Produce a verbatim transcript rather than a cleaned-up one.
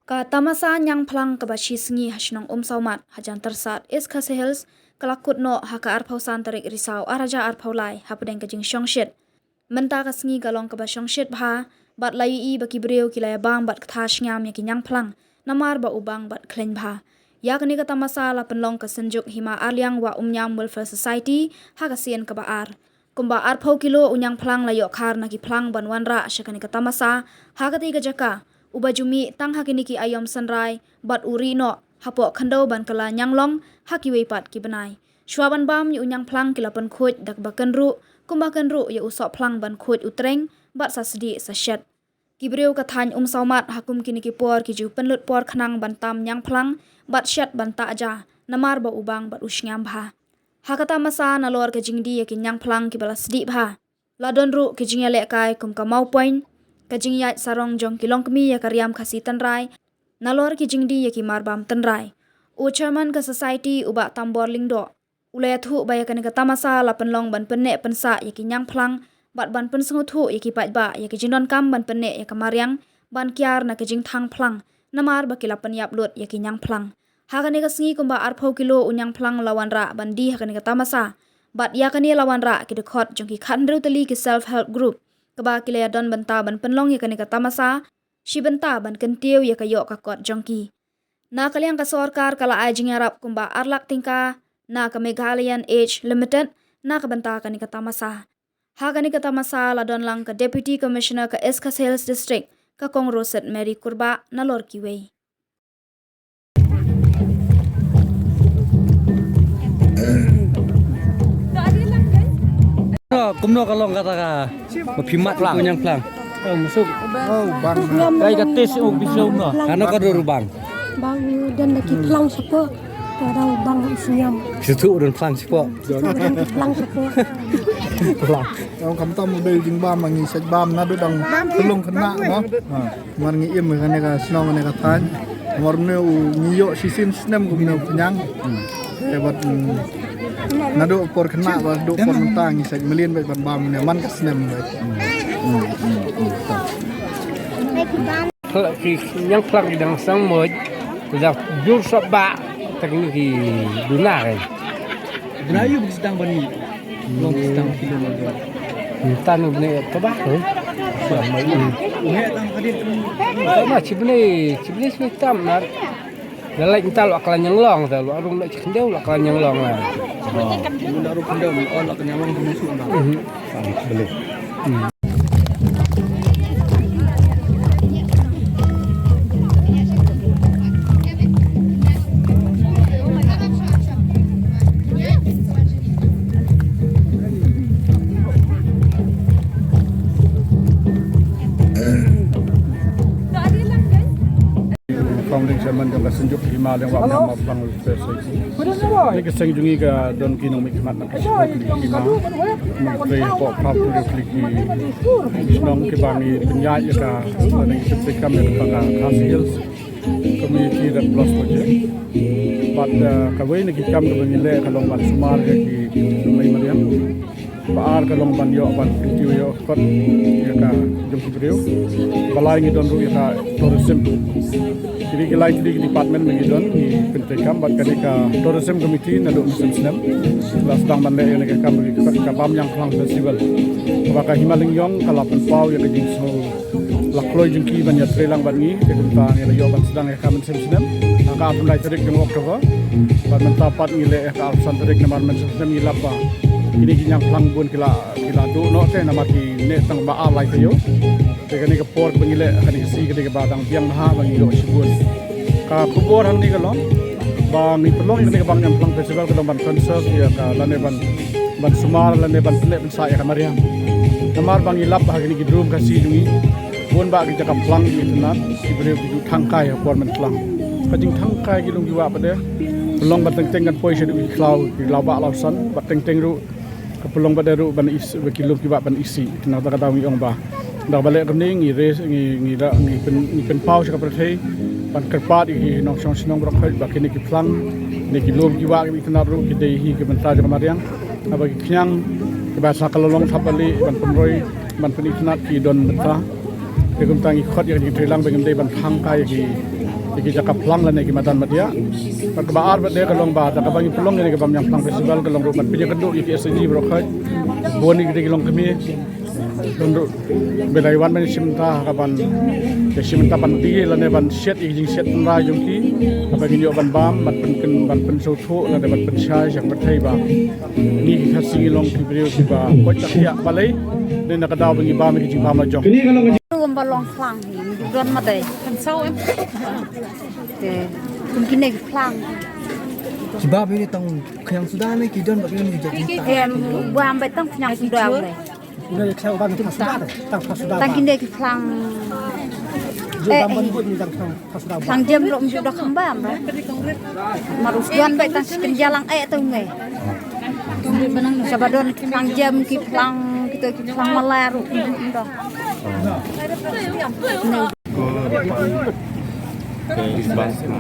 Ka tamasa ñiangphlang kaba shi sngi ha shnong Umsawmat, ha Jantarsat, East Khasi Hills, ka la kut noh ha ka arphew san tarik Risaw ar hajar arphew lai, hapdeng ka jingshongshit. Mynta ka sngi ka long kaba shongshit bha, bad la ïohi ba ki briew ki la ïabang bad ktha shngam ïa ki ñiangphlang, namar ba u bang bad khlaiñ bha. Ïa kane ka tamasa la pynlong ka Synjuk Hima Arliang Wah Umñiam Welfare Society, ha ka sien kaba ar. Kumba arphew kilo u ñiangphlang la ïoh khar na ki phlang ban wanrah sha kane ka tamasa, ha katei ka jaka, uba ju mih tang ha kine ki aïom synrai, bad u rieh noh, hapoh khyndew ban kylla ñianglong, ha kiwei pat ki bnai. Shuwa ban bam ïa u ñiangphlang ki la pynkhuid da kaba kynruh, kumba kynruh ïa u sohphlang ban khuid u treng, bad sa sdieh sa shet. Ki briew ka thaiñ Umsawmat ha kum kine ki por ki ju pynlut por khnang ban tam ñiangphlang, bad shet ban tah ja, namar ba u bang bad u shngam bha. Ha ka tamasa nalor ka jingdie ïa ki ñiangphlang kiba la sdieh bha, la don ruh ki jingïalehkai kum ka mawpoiñ, ka jingïaid sarong jong ki longkmie ïa ka riam Khasi tynrai, nalor ki jingdie ïa ki marbam tynrai. U chairman ka society u Bah Tambor Lyngdoh, u la ïathuh ba ïa kane ka tamasa la pynlong ban pynneh pynsah ïa ki ñiangphlang, bad ban pynsngewthuh ïa ki paidbah ïa ki jingdonkam ban pynneh ïa ka mariang, ban kiar na ki jingthang phlang, namar ba ki la pynïap lut ïa ki ñiangphlang. Ha kane ka sngi kumba arphew kilo u ñiangphlang la wanrah ban die ha kane ka tamasa. Bad ïa kane la wanrah ki dkhot jong ki khathynriew tylli ki self help group, kaba ki la ïadon bynta ban pynlong ïa kane ka tamasa, shi bynta ban kyntiew ïa ka ïoh ka kot jong ki. Na ka liang ka sorkar ka la ai jingïarap kumba ar lak tyngka, na ka Meghalayan Age Limited, na ka bynta kane ka tamasa. Ha kane ka tamasa la don lang ka Deputy Commissioner ka East Khasi Hills District, ka Kong Roset Mary Kurbah, nalor kiwei. Kumno, kumno ka long kata ka, ba phi mad ïa u ñiangphlang? Kai ka test u bi slo no. Kano ka dur u bang? Bang u don da ki phlang shapoh. Ka dau bang u sñiam. Ki shu don phlang shapoh. Shu don ki phlang shapoh. Phlang. Ong kam tam u dei jingbam ngi sej bam naduh dang pynlong khynnah mo. Ha. Mar ngi im kane ka shnong kane ka thaiñ. Mar ne u ngi ïoh shisien snem kum ne u pynïang. Te bad, mm, naduh por khynnah bad duh por mynta ngi sej mlien bad ban bam ne man ka snem bad. Ki ñiangphlang ki dang sdang moj, ki dang jur sop ba, tak ni ki duna kan. Duna yu bisi dang bani. Long bisi dang kilo moj. Tan ni bani to ba tu. Sama ini. Sama cibni, cibni sini tam nar. Lalai kita lok kalan yang long, ta lok arung lok cik kendeu lok kalan yang long lah. Lok arung kendeu, lok kalan yang long tu musuh dah. Beli. Founding Chairman jong ka Synjuk Hima Arliang Wah Umñiam Welfare Society. Kane ka seng jong ngi ka don ki nongmihkhmat na ka Synjuk Hima. Nongtrei hapoh khaw ki riewkli ki shnong kiba ngi pynïaid ïa ka, lane ngi pyntrei kam ïa ka Khasi Hills Community Red Cross Project. Bad, eh, kawei na ki kam kaba ngi leh ka long ban sumar ïa ki mei mariang. Ba ar ka long ban ïoh ban kyntiew ïoh kot ïa ka jong ki briew. Ba lai ngi don ruh ïa ka tourism. Kine ki lai tylli ki department ba ngi don, ngi pyntrei kam bad kane ka tourism committee naduh mynshem snem la sdang ban leh ïa kane ka kam ba ngi khot ka Bam Ñiangphlang Festival. Kaba ka Hima Lyngiong ka la pynpaw ïa ka jingsngew la kloi jong ki ban ïatrei lang bad ngi, te kumta ngi la ïoh ban sdang ïa ka mynshem snem. Ha ka arphew lai tarik jong October. Bad mynta pat ngi leh ïa ka arphew san tarik namar mynshem snem ngi lap ba kine ki ñiangphlang bun ki la, ki la duh noh te namar ki neh tang ba ar lai taïew. Te kane ka por ba ngi leh kane ka sngi kane kaba dang biang bha ba ngi ïoh shibun. Ka khubor hangne ka long ba ngi pynlong ïa kane ka Bam Ñiangphlang Festival ka long ban conserve ïa ka lane ban, ban sumar lane ban pynneh pynsah ïa ka mariang. Namar ba ngi lap ha kine ki drum Khasi jong ngi. Bun bah ki jaka phlang ki itynnad, ki briew ki ju thang kai ha por mynphlang. Ka jingthang kai ki lum ki wah pat de. Pynlong ba teng teng kan poi shaduh ki khlaw, ki law bah law san, ba teng teng ruh ka pynlong pat de ruh ban is, ba ki lum ki wah ban isih. Nangta ka daw ngi ong ba da kaba leh kumne ngi raise, ngi, ngi da, ngi pyn, ngi pynpaw sha ka pyrthei ban kyrpad ïa ki nongshong shnong baroh khoit ba kine ki phlang ne ki lum ki wah ki itynnad ruh ki dei hi ki bynta jong ka mariang. Haba ki khñiang kiba sa ka la long thap bali ban pynroi Ban pyni khnat ki don mynta. Te kumta ngi khot ïa ka jingtreilang ba ngim dei ban phlang kai ïa ki, ïa ki jaka phlang lane ki madan madiah. Bad kaba ar bad de ka long ba da kaba ngi pynlong ïa kane ka Bamñiang Phlang Festival ka long ruh ban pynïakynduh ïa ki S H G baroh khoit. Bun ïa ki dei ki longkmie. Don ruh ba dei wan ban shim ta ka ban, ïa shim ta ban die lane ban shet ïa ki jingshet tynrai jong ki. Haba ngin ïoh ban bam ban pynken ban pynsngewthuh lane ban pynshai sha ka pyrthei ba ngi ki Khasi ngi long ki briew kiba koit ka thiah balei. Ne na ka daw ba ngi bam ïa ki jingbam la jong. Kum ba long phlang hi, ngi don ma dei. Kan saw em. Te kum kine ki phlang. Kiba bini tang khñiang suda ne ki don ba ki don ki jot. Em, bam ba tang khñiang suda le. Ina ïa khlem ban phla suda de, tang phla suda. Tang kine ki phlang. Ju eh, bam ban eh, buh ni tang phlang phla suda. Phlang jem ruh ym ju da kham bam re. Mar u sdang ba tang skin jalang eh tu nge. Sha ba don ki phlang jem, ki phlang, kito ki phlang malai ruh ym ju da. Ko depan ke isbas na.